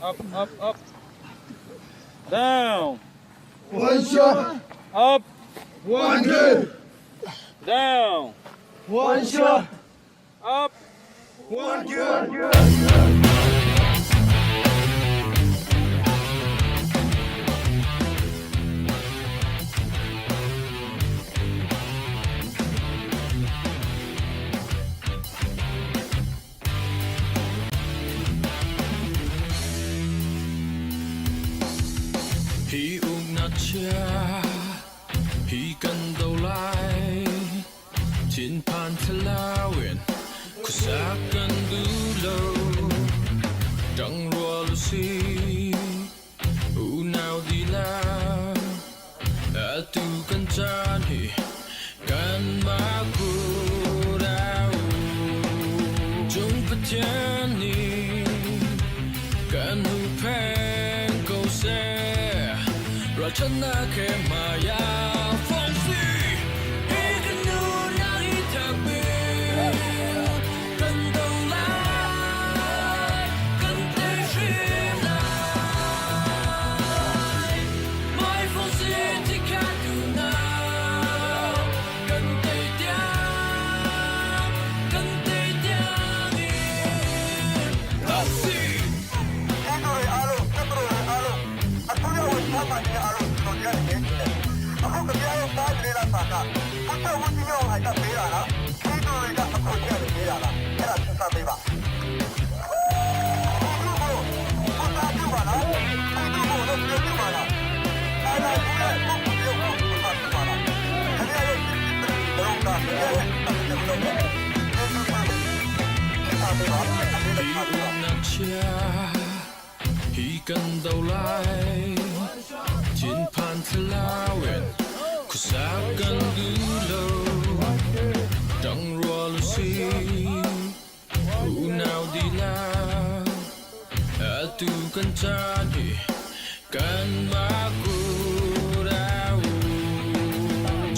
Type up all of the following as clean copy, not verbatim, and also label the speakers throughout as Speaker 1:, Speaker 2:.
Speaker 1: Up, up, up. Down.
Speaker 2: One shot.
Speaker 1: Up.
Speaker 2: One good.
Speaker 1: Down.
Speaker 2: One shot.
Speaker 1: Up.
Speaker 2: One good.
Speaker 3: Hi uknak chia hi kan do lai thinphan thlarau in khuasak kan duh lo ṭangrual si unau dihlak atu kan caan hi kanmah kut ah cung Pathian nih kan huhphenh ko seh ralchannak he hmai ah fong si hi kan nunnak hi thakpi kan do lai kan tei hrim lai mai fong si ti kha tu nau kan tei tiang kan tei tiang in si
Speaker 4: ပြည်သူတွေအားလုံးတပ်မတော်တွေအားလုံးအစိုးရဝန်ထမ်းတွေအားလုံးကျွန်တော်ကြားနေတယ်အခုကြပြရဲ့စားကြလေးလားပါကဘုရားဝတိရောအိုက်ကပေးတာလားပြည်သူတွေကအခုကြားနေပေးတာလားအဲ့ဒါစဉ်းစားပေးပါပြည်သူကိုဘုရားပြုပါလားပြည်သူကိုတော့ပြုပါလားအဲ့ဒါကပုဂ္ဂိုလ်ကိုဘုရားပြုပါလားခင်ဗျားရဲ့ဘုရားကခင်ဗျားရဲ့အမှုတော်စဉ်းစားပေးပါ
Speaker 3: Hi uknak chia hi kan do lai thinphan thlarau in khuasak kan duh lo ṭangrual si unau dihlak atu kan caan hi kanmah kut ah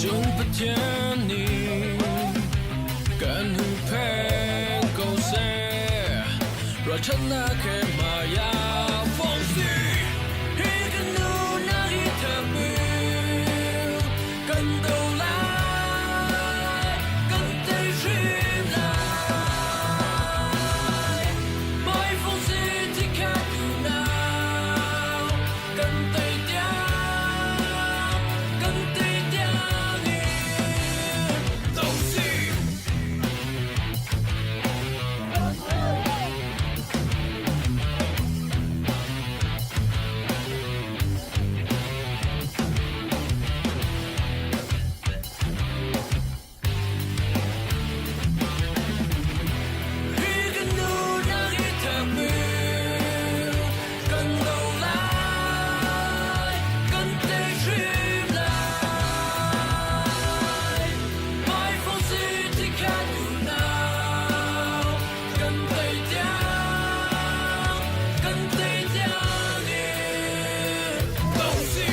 Speaker 3: cung Pathian nih kan huhphenh ko seh ralṭhatnak he hmai ah fong si hi kan nunnak hi thakpi kan do lai kan tei hrim lai mai fong si ti kha tu nau kan tei tiang kan tei tiang in do si. Hi kan nunnak hi thakmi kan do lai, kan tei hrim lai. Hmaifong si ti kha unau, kan tei tiang, kan tei tiang in do si.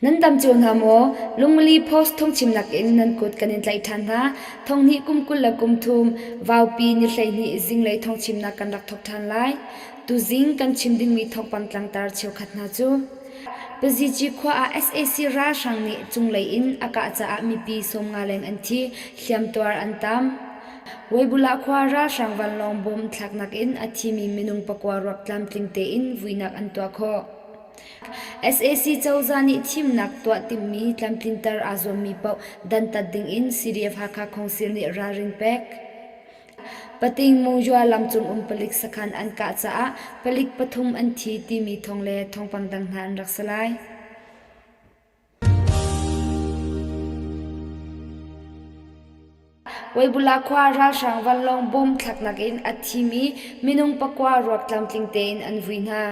Speaker 5: Nan dam cio hna maw? Lungmili Post thawngchimnak in nan kut kan in tlaih ṭhan hna. Thonghnih kum 20 le kum thum Vaupi ni 12 zinglei thawngchimnak kan rak thawk ṭhan lai. Tuzing kan chim dingmi thawngpang tlangtar cheukhat hna cu Pazici khua ah sac ralhrang nih cunglei in a kah caah mipi 50 leng an thi, hliamtuar an tam. Weibulah khua ralhrang vanlawng bom thlaknak in a thimi minung pakua ruak tlamtling tein vuinak an tuah khawh. Sac cozah nih thimnak tuah timhmi tlamtlinter aa zuammi paoh dantat dingin CDF Hakha Khawngsil nih ralrin pek. Pating Monywa lamcung um palik sakhan an kah caah palik pathum an thi timi thawng le thawngpang dang hna an rak si lai. Weibula khua ralhrang vanlawng bom thlaknak in a thimi minung pakua ruak tlamtling tein an vui hna.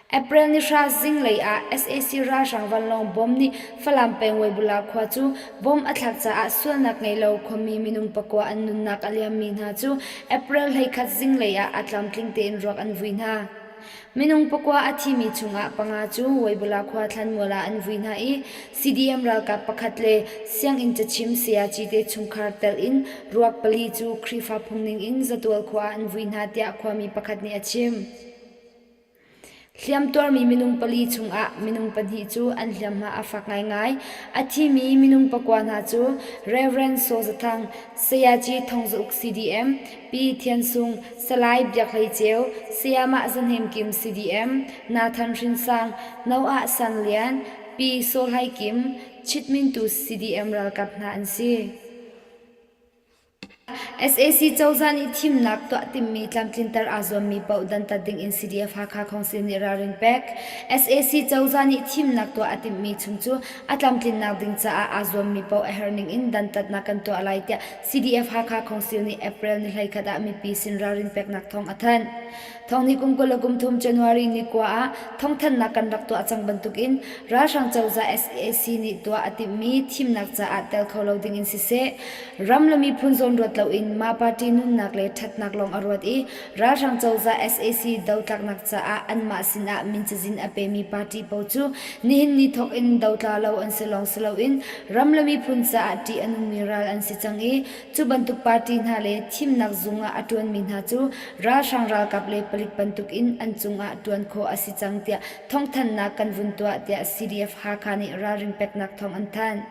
Speaker 5: April ni hra zinglei ah sac ralhrang vanlawng bom nih Falam peng Weibula khua cu bom a thlak caah sualnak ngei lo khuami minung pakua an nunnak a liammi hna cu April 11 zinglei ah a tlamtling tein ruak an vui hna. Minung pakua a thimi chungah panga cu Weibula khua thlanmual ah an vui hna i CDM ralkap pakhat le sianginn cachim sayaci te chungkhar telh in ruak pali cu Khrihfa phungning in zatual khua ah an vui hna tiah khuami pakhat nih a chim. Hliamtuarmi minung pali chungah minung pahnih cu an hliamhma a fak ngaingai. A thimi minung pakua hna cu Rev. Saw Za Thang, Sayaci Thong Za Uk CDM, Pi Thian Sung, Salai Biak Hlei Ceu, Sayamah Za Hnem Kim CDM, Nathan Hrin Sang, Noah San Lian, Pi Saw Hlai Kim, Chitmintu CDM ralkap hna an si. Sac cozah nih thimnak tuah timhmi tlamtlinter aa zuammi paoh dantat dingin CDF Hakha Council nih ralrin pek. Sac cozah nih thimnak tuah a timhmi chung cu a tlamtlinnak ding caah aa zuammi paoh a herh ningin dantatnak kan tuah lai tiah CDF Hakha Council nih April ni 11 ah mipi sin ralrin peknak thawng a thanh. Thawngnih kum 23 January ni kua ah thawngthanhnak kan rak tuah cang bantukin ralhrang cozah sac nih tuah a timhmi thimnak caah tel kho lo dingin siseh, ram le miphun zawnruat loin mah party nunnak le ṭhatnak lawng a ruat i ralhrang cozah sac dotlaknak caah anmah sinah min cazin a pemi party paoh cu nihin ni thawk in dotla lo an si lawng si loin ram le miphun caah ṭih a nungmi ral an si cang i Cu bantuk party hna le thimnak zung ah a ṭuanmi hna cu ralhrang ralkap le palik bantukin an cungah ṭuan khawh a si cang tiah thawngthanhnak kan vun tuah tiah CDF Hakha nih ralring peknak thawng an thanh.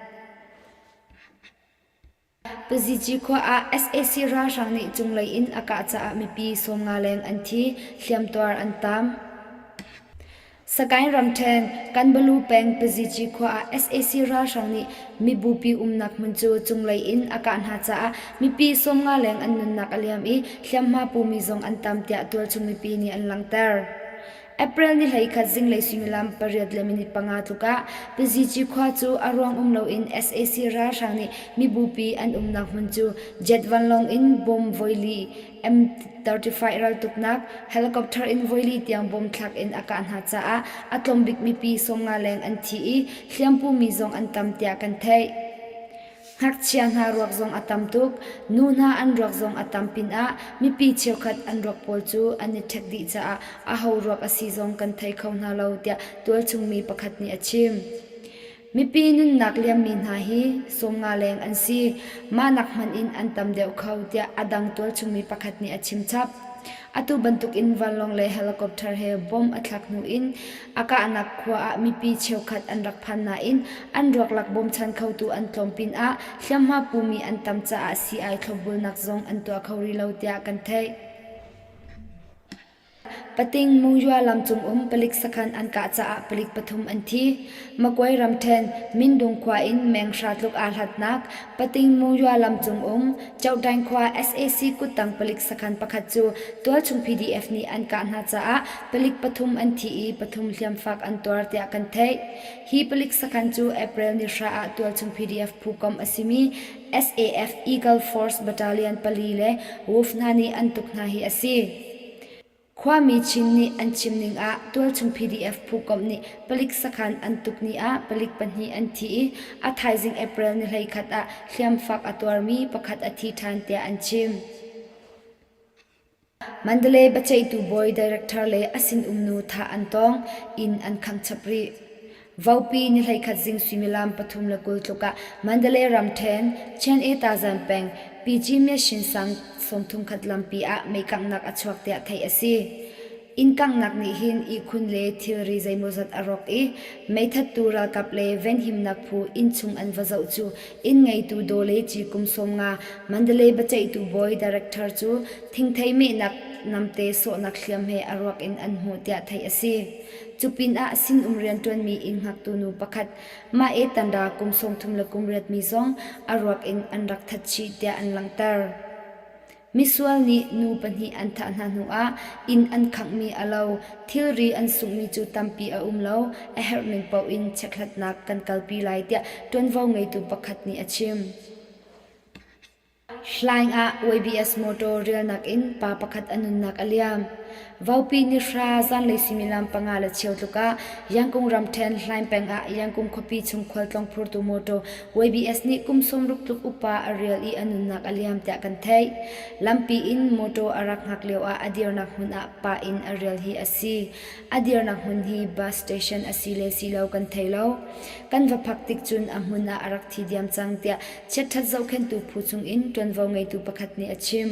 Speaker 5: Paziji khua ah sac ralhrang nih cunglei in a kah caah mipi 50 leng an thi, hliamtuar an tam. Sagaing ramṭhen, Kanbalu peng Paziji khua ah sac ralhrang nih mibupi umnak hmun cu cunglei in a kah hna caah mipi 50 leng an nunnak a liam i hliamhma pumi zong an tam tiah tualchung mipi nih an langhter. April ni 11 zinglei suimilam pariat le minute panga tluk ah Paziji khua cu a ruang um loin sac ralhrang nih mibupi an umnak hmun cu jet vanlawng in bom voili M-35 raltuknak helicopter in voili tiang bom thlak in a kah hna caah a tlawm bik mipi 50 leng an thi i hliampumi zong an tam tiah kan theih. Ngakchia hna ruak zong a tam tuk, nu hna an ruak zong a tam pinah mipi cheukhat an ruak pawl cu an i ṭhek dih caah aho ruak a si zong kan thei kho hna lo tiah tualchungmi pakhat nih a chim. Mipi nunnak liammi hna hi 50 leng an si. Mahnak hmanh in an tam deuh kho tiah a dang tualchungmi pakhat nih a chim chap. Atu bantukin vanlawng le helicopter he bomb a thlak hnu in a kahnak khua ah mipi cheukhat an rak phan nain an ruaklak bawmchan khotu an tlawm pinah hliamhma pumi an tam caah sii-ai thlopbulnak zong an tuah kho rih lo tiah kan theih. Pating Mungyua lamcung um palik sakhan an kah caah palik pathum an thi. Magway ramṭhen Mindung khua in meng hra tluk aa hlatnak Pating Mungyua lamcung um Chohtaing khua sac kuttang palik sakhan pakhat cu tualchung PDF nih an kah hna caah palik pathum an thi i pathum hliamfak an tuar tiah kan theih. Hi palik sakhan cu April ni hra ah tualchung PDF phu komh a simi SAF Eagle Force Battalion pali le WUF hna nih an tuk hna hi a si. Khuami Chin nih an chim ning ah tualchung PDF phukomh nih palik sakhan an tuk ni ah palik pahnih an thi i a thaizing April ni 11 ah hliamfak a tuarmi pakhat a thi ṭhan tiah an chim. Mandalay biaceihtu bawi director le a sinum nu thah an tong, inn an khangh chap rih. Vopi ni 11 zing suimilam 3:20 tluk ah Mandalay ramṭhen Chian-e Tazan peng PG Myashin sang 31 lampi ah meikanghnak a chuak tiah theih a si. Inn kanghnak nih hin ihkhun le thilri zeimawzat a rawk i meithattu ralkap le venhimnak phu innchung an va zoh cu inn ngeitu Daw Le Ci kum 50 Mandalay biaceihtu bawi director cu thingthei mehnak namte sawhnak hliam he a ruak in an hmuh tiah theih a si. Cu pinah sinum rianṭuanmi inn hngaktu nu pakhat Mah e Tanda kum 38 mi zong a ruak in an rak that chih tiah an langhter. Misual nih nu pahnih an thah hna hnuah inn an khanghmi a lo, thilri an sunghmi cu tampi a um lo, a herhning paoh in chekhlatnak kan kalpi lai tiah ṭuanvo ngeitu pakhat nih a chim. Hlaing ah YBS motor rialnak in pa pakhat a nunnak a liam. Vaupi nihra zanlei suimilam panga le cheu tluk ah Yangkung ramṭhen Hlaing peng ah Yangkung khuapi chung khualtlawng phurtu mawṭaw YBS nih kum 60 tluk upa a rial i a nunnak a liam tiah kan theih. Lampi in mawṭaw a rak hngak lio ah a dirnak hmun ah pah in a rial hi a si. A dirnak hmun hi bus station a si le si lo kan thei lo. Kan va phak tik cun a hmun ah a rak thi diam cang tiah chiatṭhat zohkhenhtu phu chungin ṭuanvo ngeitu pakhat nih a chim.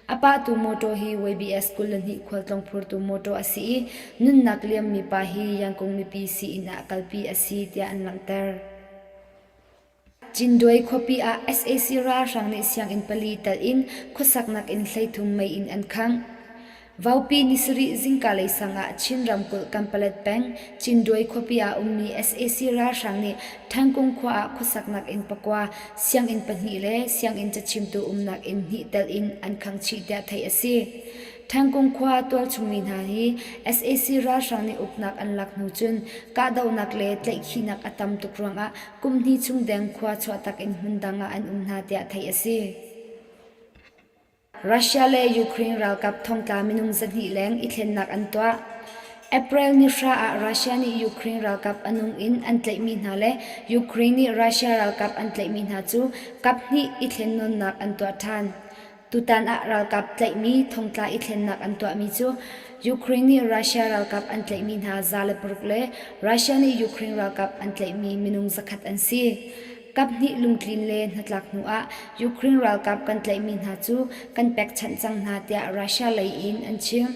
Speaker 5: A pahtu mawṭaw hi YBS 22 khualtlawng phurtu mawṭaw a si i nunnak liammi pa hi Yangkung mipi sii-inn ah kalpi a si tiah an langhter. Cinduai khuapi ah sac ralhrang nih sianginn pali telh in khuasaknak inn 33 mei in an khangh. Vaupi ni sarih zingka lei sang ah Chin ramkulh Kanpalet peng Cinduai khuapi ah ummi sac ralhrang nih Thangkung khua ah khuasaknak inn pakua, sianginn pahnih le sianginn cachimtu umnak inn hnih telh in an khangh chih tiah theih a si. Thangkung khua tualchung mi hna hi sac ralhrang nih uknak an lak hnu cun kahdohnak le tlaihkhihnak a tam tuk ruangah kum hnih chung deng khua chuahtak in hmundang ah an um hna tiah theih a si. Russia le Ukraine ralkap thongtla minung 200 leng i thlennak an tuah. April ni hra ah Russia nih Ukraine ralkap a nung in an tlaihmi hna le Ukraine nih Russia ralkap an tlaihmi hna cu kaphnih i thlennawnnak an tuah ṭhan. Tutan ah ralkap tlaihmi thongtla i thlennak an tuahmi cu Ukraine nih Russia ralkap an tlaihmi hna 106 le Russia nih Ukraine ralkap an tlaihmi minung 100 an si. Kaphnih lungtlin le hnatlak hnu ah Ukraine ralkap kan tlaihmi hna cu kan pekchanh cang hna tiah Russia lei in an chim.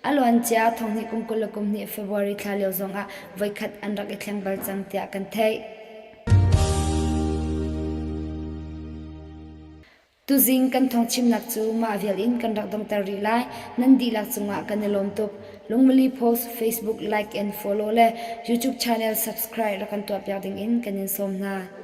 Speaker 5: A luancia thonghnih kum 22 February thla lio zongah voikhat an rak i thleng bal cang tiah kan theih. Tuzing kan thawngchimnak cu mah vial in kan rak donghter rih lai. Nan dihlak cungah kan i lawm tuk. Lungmili Post Facebook like and follow le YouTube channel subscribe rak kan tuahpiak ding in kan in sawm hna.